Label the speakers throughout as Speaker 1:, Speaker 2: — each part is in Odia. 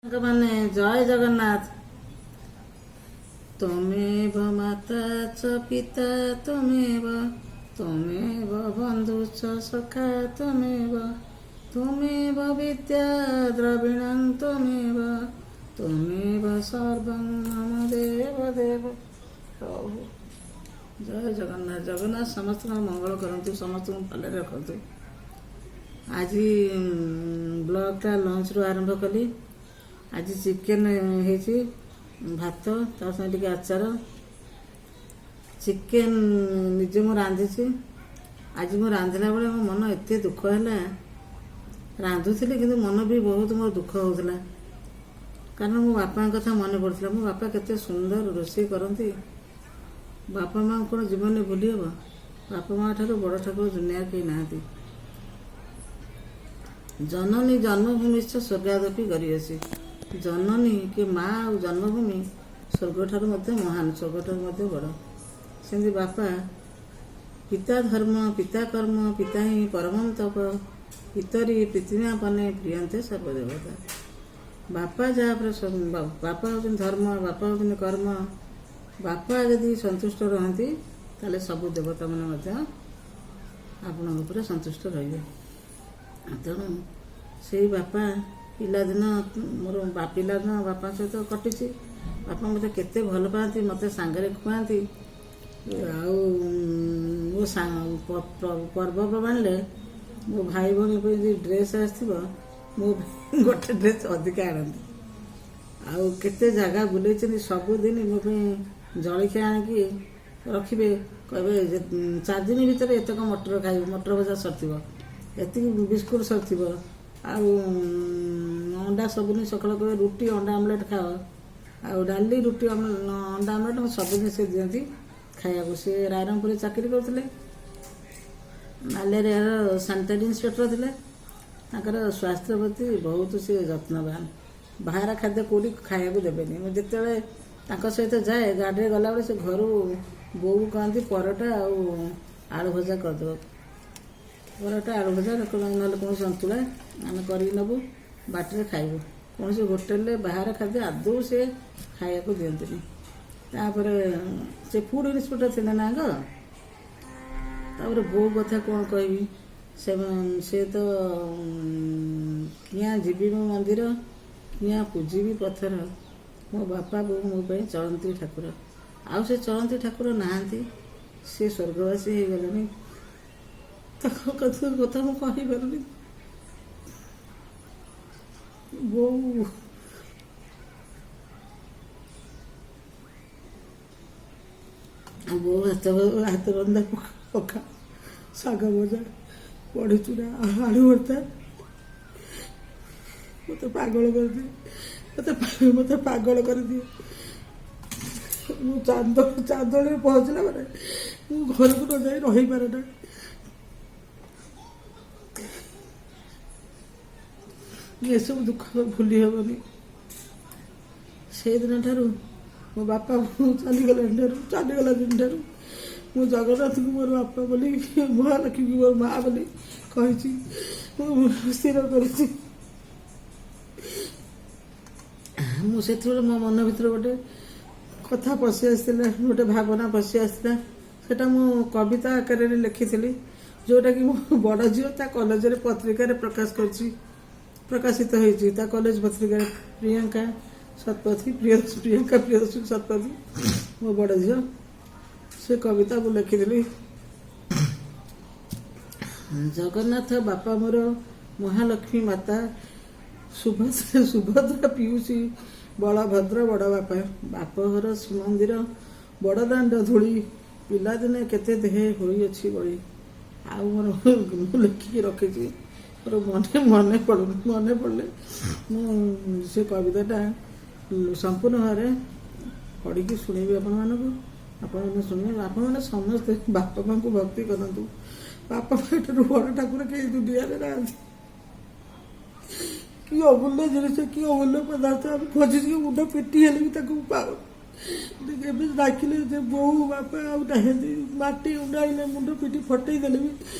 Speaker 1: ସାଙ୍ଗମାନେ, ଜୟ ଜଗନ୍ନାଥ। ତ୍ୱମେବ ମାତା ଚ ପିତା ତ୍ୱମେବ, ତ୍ୱମେବ ବନ୍ଧୁ ଚ ସଖା ତ୍ୱମେବ, ତ୍ୱମେବ ବିଦ୍ୟା ଦ୍ରବିଣଂ ତ୍ୱମେବ, ତ୍ୱମେବ ସର୍ବଂ ମମ ଦେବ ଦେବ ପ୍ରଭୁ। ଜୟ ଜଗନ୍ନାଥ। ଜଗନ୍ନାଥ ସମସ୍ତଙ୍କର ମଙ୍ଗଳ କରନ୍ତୁ, ସମସ୍ତଙ୍କୁ ଭଲରେ ରଖନ୍ତୁ। ଆଜି ବ୍ଲଗ୍ଟା ଲଞ୍ଚରୁ ଆରମ୍ଭ କଲି। ଆଜି ଚିକେନ୍ ହେଇଛି, ଭାତ, ତା ସାଙ୍ଗେ ଟିକେ ଆଚାର। ଚିକେନ୍ ନିଜେ ମୁଁ ରାନ୍ଧିଛି। ଆଜି ମୁଁ ରାନ୍ଧିଲା ବେଳେ ମୋ ମନ ଏତେ ଦୁଃଖ ହେଲା। ରାନ୍ଧୁଥିଲି, କିନ୍ତୁ ମନ ବି ବହୁତ ମୋର ଦୁଃଖ ହେଉଥିଲା, କାରଣ ମୋ ବାପାଙ୍କ କଥା ମନେ ପଡ଼ୁଥିଲା। ମୋ ବାପା କେତେ ସୁନ୍ଦର ରୋଷେଇ କରନ୍ତି। ବାପା ମାଆଙ୍କୁ କ'ଣ ଜୀବନରେ ଭୁଲି ହେବ? ବାପା ମା ଠାରୁ ବଡ଼ ଠାକୁର ଦୁନିଆରେ କେହି ନାହାନ୍ତି। ଜନନୀ ଜନ୍ମଭୂମିଶ୍ଚ ସ୍ୱର୍ଗାଦପି ଗରୀୟସୀ। ଜନନୀ କି ମା ଆଉ ଜନ୍ମଭୂମି ସ୍ୱର୍ଗଠାରୁ ମଧ୍ୟ ମହାନ, ସ୍ୱର୍ଗଠାରୁ ମଧ୍ୟ ବଡ଼। ସେମିତି ବାପା। ପିତା ଧର୍ମ, ପିତା କର୍ମ, ପିତା ହିଁ ପରମଂ ତପ, ପିତରି ପ୍ରୀତିମାପନ୍ନେ ପ୍ରୀୟନ୍ତେ ସର୍ବଦେବତା। ବାପା ଯାହା ଉପରେ, ବାପା ହେଉଛନ୍ତି ଧର୍ମ, ବାପା ହେଉଛନ୍ତି କର୍ମ। ବାପା ଯଦି ସନ୍ତୁଷ୍ଟ ରହନ୍ତି, ତାହେଲେ ସବୁ ଦେବତାମାନେ ମଧ୍ୟ ଆପଣଙ୍କ ଉପରେ ସନ୍ତୁଷ୍ଟ ରହିବେ। ତେଣୁ ସେଇ ବାପା, ପିଲାଦିନ ମୋର ପିଲାଦିନ ବାପାଙ୍କ ସହିତ କଟିଛି। ବାପା ମୋତେ କେତେ ଭଲ ପାଆନ୍ତି, ମୋତେ ସାଙ୍ଗରେ ଖୁଆନ୍ତି। ଆଉ ମୋ ପର୍ବପର୍ବାଣିରେ ମୋ ଭାଇ ଭଉଣୀ ପାଇଁ ଯଦି ଡ୍ରେସ୍ ଆସିଥିବ, ମୋ ଗୋଟେ ଡ୍ରେସ୍ ଅଧିକା ଆଣନ୍ତି। ଆଉ କେତେ ଜାଗା ବୁଲେଇଛନ୍ତି। ସବୁଦିନ ମୋ ପାଇଁ ଜଳଖିଆ ଆଣିକି ରଖିବେ। କହିବେ ଯେ 4 ଦିନ ଭିତରେ ଏତକ ମଟର ଖାଇବୁ, ମଟର ଭଜା ସରିଥିବ, ଏତିକି ବିସ୍କୁଟ ସରିଥିବ। ଆଉ ଅଣ୍ଡା ସବୁଦିନ ସକାଳୁ କହିବେ, ରୁଟି ଅଣ୍ଡା ଆମଲେଟ୍ ଖାଅ। ଆଉ ଡାଲି, ରୁଟି, ଅଣ୍ଡା ଆମଲେଟ୍ ସବୁଦିନ ସେ ଦିଅନ୍ତି ଖାଇବାକୁ। ସେ ରାଇରଙ୍ଗପୁରରେ ଚାକିରି କରୁଥିଲେ, ମ୍ୟାଲେରିଆର ସାନିଟାରୀ ଇନ୍ସପେକ୍ଟର ଥିଲେ। ତାଙ୍କର ସ୍ୱାସ୍ଥ୍ୟ ପ୍ରତି ବହୁତ ସେ ଯତ୍ନବାନ। ବାହାର ଖାଦ୍ୟ କେଉଁଠି ଖାଇବାକୁ ଦେବେନି। ମୁଁ ଯେତେବେଳେ ତାଙ୍କ ସହିତ ଯାଏ, ଗାଡ଼ିରେ ଗଲାବେଳେ ସେ ଘରୁ ବୋଉ କହନ୍ତି ପରଟା ଆଉ ଆଳୁ ଭଜା କରିଦେବ। ପରଟା, ଆଳୁ ଭଜା, ନହେଲେ କୌଣସି ସନ୍ତୁଳା ଆମେ କରିକି ନେବୁ, ବାଟରେ ଖାଇବୁ। କୌଣସି ହୋଟେଲରେ ବାହାର ଖାଦ୍ୟ ଆଦୌ ସେ ଖାଇବାକୁ ଦିଅନ୍ତିନି। ତାପରେ ସେ ଫୁଡ୍ ଇନ୍ସପେକ୍ଟର ଥିଲେ ନା ଆଗ। ତାପରେ ବୋଉ କଥା କ'ଣ କହିବି? ସେ ସେ ତ କିଆଁ ଯିବି ମୁଁ ମନ୍ଦିର, କିଆଁ ପୂଜିବି ପଥର, ମୋ ବାପା ବୋଉ ମୋ ପାଇଁ ଚଳନ୍ତି ଠାକୁର। ଆଉ ସେ ଚଳନ୍ତି ଠାକୁର ନାହାନ୍ତି, ସେ ସ୍ୱର୍ଗବାସୀ ହେଇଗଲେଣି। ତାଙ୍କ କଥା କଥା ମୁଁ କହିପାରୁନି। ବୋଉ, ବୋଉ ହାତ ହାତ ରନ୍ଧା ପଖା, ଶାଗ ଭଜା, ବଢ଼ି ଚୁରା, ଆଳୁ ଭର୍ତ୍ତା ମୋତେ ପାଗଳ କରିଦିଏ। ମୋତେ ମୋତେ ପାଗଳ କରିଦିଏ। ମୁଁ ଚାନ୍ଦୋଳିରେ ପହଞ୍ଚିଲା ପରେ ମୁଁ ଘରକୁ ନ ଯାଇ ରହିପାରେ ନା। ଏସବୁ ଦୁଃଖ ଭୁଲି ହେବନି। ସେଇଦିନ ଠାରୁ ମୋ ବାପା ଚାଲିଗଲା ଠାରୁ, ଚାଲିଗଲା ଦିନଠାରୁ ମୁଁ ଜଗନ୍ନାଥଙ୍କୁ ମୋର ବାପା ବୋଲି, ମହାଲକ୍ଷ୍ମୀଙ୍କୁ ମୋର ମା ବୋଲି କହିଛି, ମୁଁ ସ୍ଥିର କରିଛି। ମୁଁ ସେତେବେଳେ ମୋ ମନ ଭିତରେ ଗୋଟେ କଥା ପଶି ଆସିଥିଲା, ଗୋଟେ ଭାବନା ପଶି ଆସିଥିଲା। ସେଟା ମୁଁ କବିତା ଆକାରରେ ଲେଖିଥିଲି, ଯେଉଁଟାକି ମୋ ବଡ଼ ଝିଅ ତା କଲେଜରେ ପତ୍ରିକାରେ ପ୍ରକାଶ କରିଛି, ପ୍ରକାଶିତ ହେଇଛି ତା କଲେଜ ପତ୍ରିକାରେ। ପ୍ରିୟଙ୍କା ଶତପଥୀ, ପ୍ରିୟଙ୍କା ପ୍ରିୟଦର୍ଶିନୀ ଶତପଥୀ, ମୋ ବଡ଼ ଝିଅ, ସେ କବିତା ମୁଁ ଲେଖିଥିଲି। ଜଗନ୍ନାଥ ବାପା ମୋର, ମହାଲକ୍ଷ୍ମୀ ମାତା, ସୁଭଦ୍ରା ସୁଭଦ୍ରା ପିଉସୀ, ବଳଭଦ୍ର ବଡ଼ ବାପା, ବାପଘର ଶ୍ରୀମନ୍ଦିର ବଡ଼ଦାଣ୍ଡ ଧୂଳି, ପିଲାଦିନେ କେତେ ଦେହେ ହୋଇଅଛି ବଳି। ଆଉ ମୋର ମୁଁ ଲେଖିକି ରଖିଛି, ମୋର ମନେ ମନେ ପଡ଼ୁନି। ମନେ ପଡ଼ିଲେ ମୁଁ ସେ କବିତାଟା ସମ୍ପୂର୍ଣ୍ଣ ଭାବରେ ପଢ଼ିକି ଶୁଣେଇବି ଆପଣମାନଙ୍କୁ। ଆପଣମାନେ ଶୁଣିବେ। ଆପଣମାନେ ସମସ୍ତେ ବାପା ମାଙ୍କୁ ଭକ୍ତି କରନ୍ତୁ। ବାପା ମା ଠାରୁ ବଡ଼ ଠାକୁର କେହି ଦୁନିଆରେ ନାହାନ୍ତି। କି ଅମୂଲ୍ୟ ଜିନିଷ, କି ଅମୂଲ୍ୟ ପଦାର୍ଥ। ଆମେ ଖୋଜିକି ମୁଣ୍ଡ ପିଟି ହେଲେ ବି ତାକୁ ପାଉ।
Speaker 2: ଏବେ ଡାକିଲେ ଯେ ବୋଉ ବାପା ଆଉ ନାହାନ୍ତି, ମାଟି ଉଣ୍ଡାଇଲେ ମୁଣ୍ଡ ପିଟି ଫଟେଇ ଦେଲେ ବି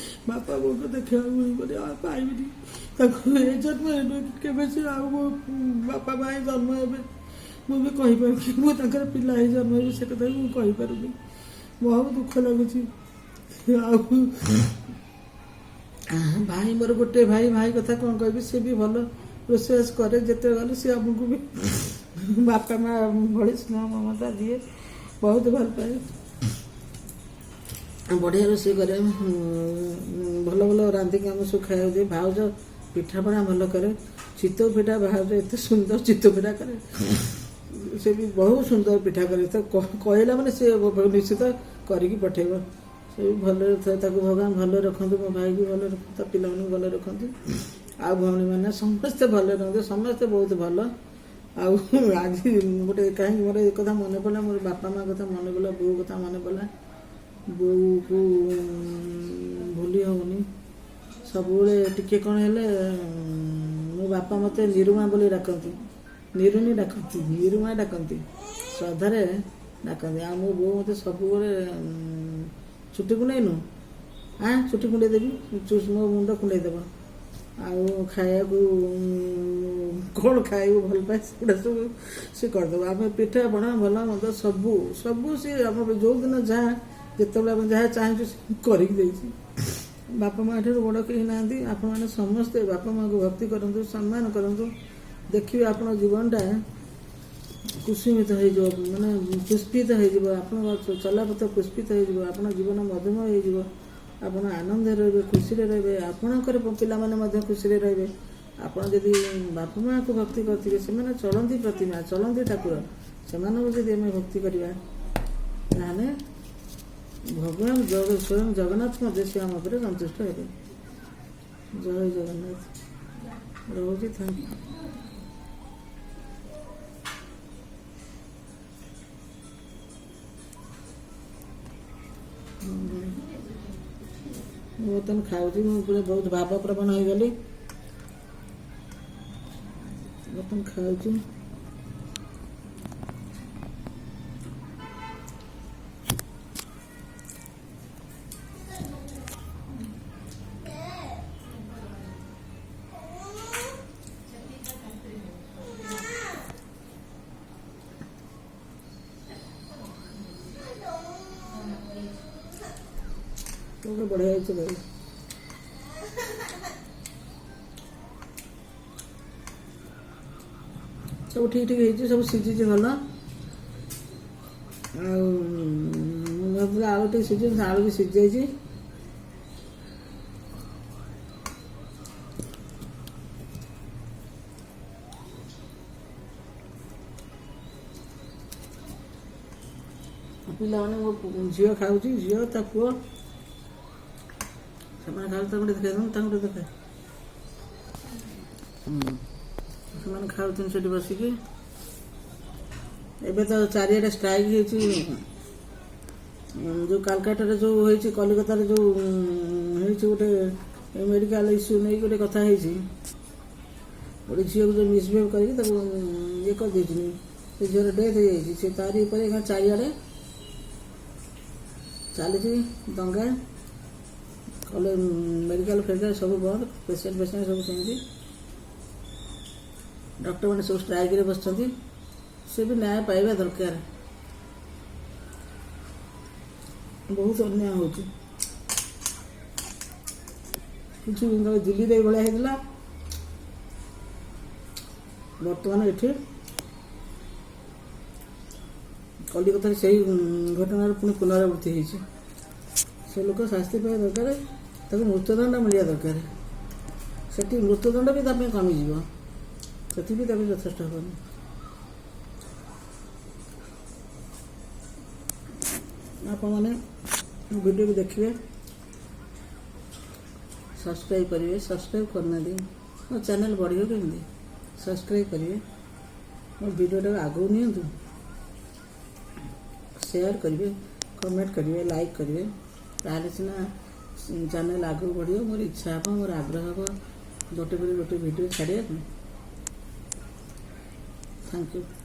Speaker 2: ବାପା ବୋଉକୁ ଦେଖିବାକୁ ମିଳିବନି, ଆଉ ପାଇବିନି ତାଙ୍କୁ। ଏ ଜନ୍ମରେ ନୁହେଁ କି କେବେ ସେ ଆଉ ମୋ ବାପା ମା ଜନ୍ମ ହେବେ ମୁଁ ବି କହିପାରୁନି, ମୁଁ ତାଙ୍କର ପିଲା ହେଇ ଜନ୍ମ ହେବି ସେ କଥା ବି ମୁଁ କହିପାରୁନି। ବହୁତ ଦୁଃଖ ଲାଗୁଛି। ଆଉ ଭାଇ, ମୋର ଗୋଟେ ଭାଇ, ଭାଇ କଥା କ'ଣ କହିବି, ସେ ବି ଭଲ ରୋଷେଇବାସ କରେ। ଯେତେବେଳେ ଗଲେ ସେ ଆମକୁ ବି ବାପା ମା ଭଳି ସ୍ନେହ ମମତା ଦିଏ, ବହୁତ ଭଲ ପାଏ, ବଢ଼ିଆ ରୋଷେଇ କରେ, ଭଲ ଭଲ ରାନ୍ଧିକି ଆମକୁ ସବୁ ଖାଇବାକୁ ଦିଏ। ଭାଉଜ ପିଠାପଣା ଭଲ କରେ, ଚିତଉ ପିଠା ଭାଉଜ ଏତେ ସୁନ୍ଦର ଚିତଉ ପିଠା କରେ, ସେ ବି ବହୁତ ସୁନ୍ଦର ପିଠା କରେ। ତ କହିଲା ମାନେ ସେ ନିଶ୍ଚିତ କରିକି ପଠେଇବ। ସେ ବି ଭଲରେ ଥାଏ, ତାକୁ ଭଗବାନ ଭଲରେ ରଖନ୍ତୁ, ମୋ ଭାଇକି ଭଲରେ ରଖନ୍ତୁ, ତା ପିଲାମାନଙ୍କୁ ଭଲରେ ରଖନ୍ତୁ, ଆଉ ଭଉଣୀମାନେ ସମସ୍ତେ ଭଲରେ ରହନ୍ତୁ, ସମସ୍ତେ ବହୁତ ଭଲ। ଆଉ ଆଜି ଗୋଟେ କାହିଁକି ମୋର ଏ କଥା ମନେ ପଡ଼ିଲା, ମୋର ବାପା ମା କଥା ମନେ ପଡ଼ିଲା, ବୋଉ କଥା ମନେ ପଡ଼ିଲା। ବୋଉକୁ ଭୁଲି ହେଉନି, ସବୁବେଳେ ଟିକେ କ'ଣ ହେଲେ ମୋ ବାପା ମୋତେ ନିରୁମା ବୋଲି ଡାକନ୍ତି, ନିରୁନି ଡାକନ୍ତି, ନିରୁମା ଡାକନ୍ତି, ଶ୍ରଦ୍ଧାରେ ଡାକନ୍ତି। ଆଉ ମୋ ବୋଉ ମୋତେ ସବୁବେଳେ ଚୁଟି କୁଣ୍ଡେଇନୁ, ଆଁ ଚୁଟି କୁଣ୍ଡେଇ ଦେବି, ମୋ ମୁଣ୍ଡ କୁଣ୍ଡେଇ ଦେବ। ଆଉ ଖାଇବାକୁ କ'ଣ ଖାଇବାକୁ ଭଲ ପାଏ ସେଗୁଡ଼ା ସବୁ ସେ କରିଦେବ। ଆମେ ପିଠା ପଣା ଭଲ ମନ୍ଦ ସବୁ ସବୁ ସେ ଆମ ଯେଉଁଦିନ ଯାହା ଯେତେବେଳେ ଆମେ ଯାହା ଚାହୁଁଛୁ ସେ କରିକି ଦେଇଛି। ବାପା ମା ଠାରୁ ବଡ଼ କେହି ନାହାନ୍ତି। ଆପଣମାନେ ସମସ୍ତେ ବାପା ମାଆଙ୍କୁ ଭକ୍ତି କରନ୍ତୁ, ସମ୍ମାନ କରନ୍ତୁ, ଦେଖିବେ ଆପଣଙ୍କ ଜୀବନଟା କୁସୁମିତ ହେଇଯିବ, ମାନେ ପୁଷ୍ପିତ ହେଇଯିବ। ଆପଣଙ୍କ ଚଲାପଥ ପୁଷ୍ପିତ ହେଇଯିବ, ଆପଣଙ୍କ ଜୀବନ ମଧୁମୟ ହେଇଯିବ, ଆପଣ ଆନନ୍ଦରେ ରହିବେ, ଖୁସିରେ ରହିବେ, ଆପଣଙ୍କର ପିଲାମାନେ ମଧ୍ୟ ଖୁସିରେ ରହିବେ। ଆପଣ ଯଦି ବାପା ମାଆଙ୍କୁ ଭକ୍ତି କରିଥିବେ, ସେମାନେ ଚଳନ୍ତି ପ୍ରତିମା, ଚଳନ୍ତି ଠାକୁର, ସେମାନଙ୍କୁ ଯଦି ଆମେ ଭକ୍ତି କରିବା ତାହେଲେ ଭଗବାନ ସ୍ୱୟଂ ଜଗନ୍ନାଥ ମଧ୍ୟ ସେ ଆମ ଉପରେ ସନ୍ତୁଷ୍ଟ ହେବେ। ଜୟ ଜଗନ୍ନାଥ। ରହୁଛି, thank you. ମୁଁ ବର୍ତ୍ତମାନ ଖାଉଛି, ମୁଁ ପୁରା ବହୁତ ଭାବପ୍ରବଣ ହେଇଗଲି, ବର୍ତ୍ତମାନ ଖାଉଛି। ବଢ଼ିଆ ହେଇଛି ଭାଇ। ସବୁ ଠିକ୍ ଠିକ୍ ହେଇଛି, ସବୁ ସିଝିଛି ଭଲ। ଆଉ ମୁଁ ଭାବୁଥିଲି ଆଳୁ ଟିକେ ସିଝି, ଆଳୁ ବି ସିଝିଯାଇଛି। ପିଲାମାନେ, ମୋ ଝିଅ ଖାଉଛି, ଝିଅ ତା ପୁଅ ସେମାନେ ଖାଉଛି। ତାଙ୍କୁ ଟିକେ ଦେଖାଇ, ତାଙ୍କୁ ଟିକେ ଦେଖାଏ। ସେମାନେ ଖାଉଛନ୍ତି ସେଠି ବସିକି। ଏବେ ତ ଚାରିଆଡ଼େ ଷ୍ଟ୍ରାଇକ୍ ହେଇଛି, ଯେଉଁ କାଲକାଟାରେ ଯେଉଁ ହେଇଛି, କଲିକତାରେ ଯେଉଁ ହେଇଛି, ଗୋଟେ ମେଡ଼ିକାଲ ଇସ୍ୟୁ ନେଇକି ଗୋଟେ କଥା ହେଇଛି। ଗୋଟେ ଝିଅକୁ ଯେଉଁ ମିସବିହେଭ୍ କରିକି ତାକୁ ଇଏ କରିଦେଇଛନ୍ତି, ସେ ଝିଅର ଡେଥ୍ ହେଇଯାଇଛି। ସେ ତାରି ଉପରେ ଏଇନା ଚାରିଆଡ଼େ ଚାଲିଛି ଦଙ୍ଗା କଲେ, ମେଡ଼ିକାଲ ଫେଡ଼ିକାଲ ସବୁ ବନ୍ଦ, ପେସେଣ୍ଟ ଫେସେଣ୍ଟ ସବୁ ସେମିତି, ଡକ୍ଟରମାନେ ସବୁ ଷ୍ଟ୍ରାଇକ୍ରେ ବସିଛନ୍ତି। ସେ ବି ନ୍ୟାୟ ପାଇବା ଦରକାର। ବହୁତ ଅନ୍ୟାୟ ହେଉଛି। କିଛି ଦିନ ତଳେ ଦିଲ୍ଲୀରେ ଏଇଭଳିଆ ହେଇଥିଲା, ବର୍ତ୍ତମାନ ଏଠି କଲିକତାରେ ସେଇ ଘଟଣାର ପୁଣି ପୁନରାବୃତ୍ତି ହେଇଛି। ସେ ଲୋକ ଶାସ୍ତି ପାଇବା ଦରକାର, ତାକୁ ମୃତ୍ୟୁଦଣ୍ଡ ମିଳିବା ଦରକାର। ସେଠି ମୃତ୍ୟୁଦଣ୍ଡ ବି ତା ପାଇଁ କମିଯିବ, ସେଠି ବି ତାକୁ ଯଥେଷ୍ଟ ହେବନି। ଆପଣମାନେ ଭିଡ଼ିଓକୁ ଦେଖିବେ, ସବସ୍କ୍ରାଇବ୍ କରିବେ। ସବସ୍କ୍ରାଇବ୍ କରୁନାହାନ୍ତି, ମୋ ଚ୍ୟାନେଲ୍ ବଢ଼ିବ କେମିତି? ସବସ୍କ୍ରାଇବ୍ କରିବେ, ମୋ ଭିଡ଼ିଓଟାକୁ ଆଗକୁ ନିଅନ୍ତୁ, ସେୟାର କରିବେ, କମେଣ୍ଟ କରିବେ, ଲାଇକ୍ କରିବେ, ତାହେଲେ ସିନା ଚ୍ୟାନେଲ୍ ଆଗକୁ ବଢ଼ିବ। ମୋର ଇଚ୍ଛା ହେବ, ମୋର ଆଗ୍ରହ ହେବ ଗୋଟେ ପରେ ଗୋଟେ ଭିଡ଼ିଓ ଛାଡ଼ିବାକୁ। Thank you.